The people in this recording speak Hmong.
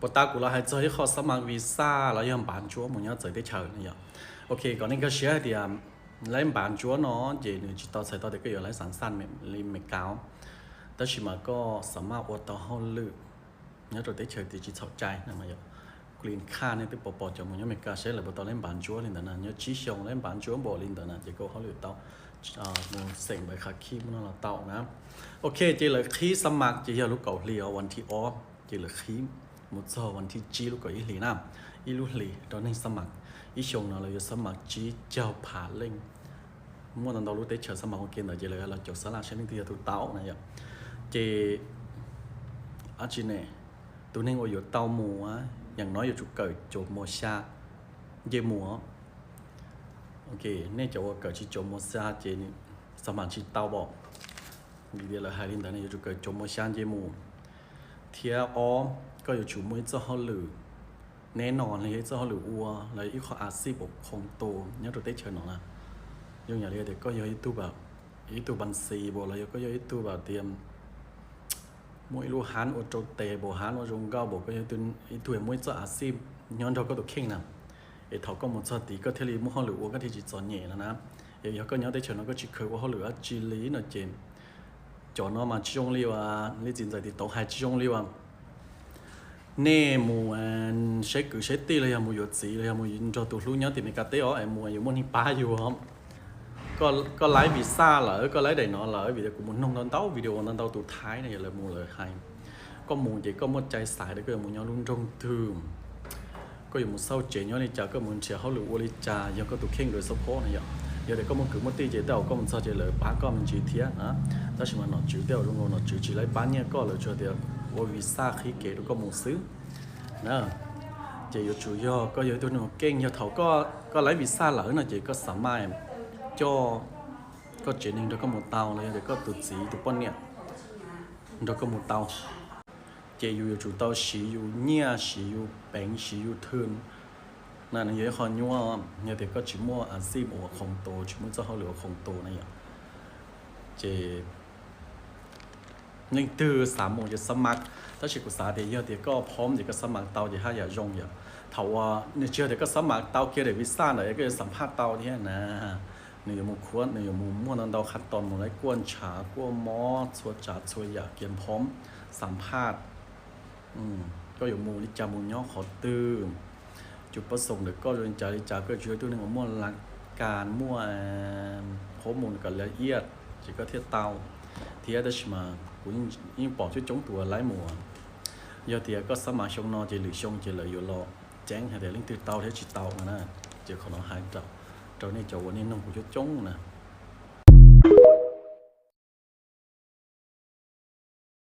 Puas tas kuv los hais txog ib qho xab mas visa los yog npav ntsuab mus nyob txawv teb chaws no yom. Ok, kom nej nkag siab hais tias laib npav ntsuab no ces nws tsis tau txhais tau tias koj yuav laib xav xaj li Meskas, tab sis mas koj xav mas ua tau hauj lwm nyob rau teb chaws tias tsis txhaum cai no yom. Green Card nej twb pom pom cov mus nyob Meskas seb lawv puas tau laib npav ntsuab li ntawd na, nyob tsib xyoo laib npav ntsuab npaum li ntawd na ces koj hauj lwm tau mus xeem npav khav khij mus no los tau na. Ok, ces lawv qhib xab mas ces yog lub kaum hli os, vas thib ob ces lawv qhib mus txog vas thib tsib lub kaum ib hlis na. Ib lub hlis rau neeg xab mas, ib xyoo no lawv yuav xab mas tsib caug phav leej. Muaj ntau ntau lub teb chaws xab mas ua ke ntawd ces lawv los caum xab laj seb leej twg yog tus tau na yom. Ces ab tsi ne, tus neeg uas yuav tau mus, yeej no yuav tsum kawm caum mos xya nce mus. Ok, nej cov uas kawm tsis caum mos xya ces xab mas tsis tau pom. Vim tias lawv hais li ntawd ne, yuav tsum kawm caum mos xya nce mus. Thiab ob, koj yuav tsum muaj ib txoj hauj lwm neb no los yog ib txoj hauj lwm ua los ib qho a xij pom khoom tus nyob rau teb chaws no na. Zoo yam li tias koj yog ib tug, ib tug npas xis pom los yog koj yog ib tug tias muaj ib lub hab ua rau tes pom, hab ua zoo nkauj pom, koj yog ib tug muaj ib txoj a xij nyob nrog koj tus kheej na. Es thaum koj mus txog tid koj thiaj li muaj hauj lwm ua, koj thiaj tsis txom nyem no na. Es yog koj nyob teb chaws no koj tsis kheev ua hauj lwm dab tsi li no ces cov no mas tsis zoo li uas li txiv ntxawm tim tauv hais, tsis zoo li uas nej mus saib kwv saib tij los yog mus yuav txiv los yog mus nrog tus hlub nyob tim Meskas teb os es mus yuav muaj neeg pab yus. Koj laib visa lawm, koj laib daim no lawm, vim tias kuv mus noog ntau ntau video ntau ntau tus Thaib no yog lawv mus lawv hais, koj mus ces koj muaj cai xaiv tias koj yuav mus nyob lub nroog twg, koj yuav mus xauj tsev nyob li cas, koj mus nrhiav hauj lwm ua li cas, yog koj tus kheej lawv support na yom. Yog tias koj muaj kwv muaj tij ces tej zaum koj mus txog ces lawv pab koj me ntsis thiab na. Tab sis mas nom tswv tej zaum zoo nkaus nom tswv tsis laib pab nyiaj koj, lawv tsuas tias ua visa qhib kev rau koj mus xwb na. Ces yuav tsum yog koj yog ib tug neeg ua keej, yog thaum koj laib visa lawm no ces koj xav mas coj koj tsev neeg nrog koj mus tau los yog tias koj tus txiv tus poj niam nrog koj mus tau. Ces yus yuav tsum tau siv yus nyiaj, siv yus peev, siv yus thwm na, nws yog ib qho nyuaj. Yog tias koj tsis muaj a xij ua khoom tus, tsis muaj txoj hauj lwm ua khoom tus na yom, ces leej twg xav mus ces xab mas, tab sis kuv xav tias yog tias koj phom ces koj xab mas tau ces haj yam zoo yom. Thaum uas nws tsis yog tias koj xab mas tau kiag daim visa ntawd koj yuav xam phaj tau thiab na. Nws yuav mus khuab, nws yuav mus muaj ntau ntau qha tos, mus laib kuaj ntshav, kuaj mob, txhua tsav txhua yam kiag phom, xam phaj. Koj yuav mus li cas, mus nyob qhov twg, cov pab xoom ntawm koj zoo li cas li cas, koj tsis yog ib tug neeg uas muaj la kas, muaj qhuab mus kom la iaj ces koj thiaj tau thiab. Tab sis mas kuv yeej pom coob coob tus uas laib mus, yog tias koj xab mas xyoo no ces lwm xyoo ces lawv yuav los ceeb hais tias leej twg tau thiab tsis tau no na. Ces qhov no hais rau nej cov uas nej noog kuv coob coob na.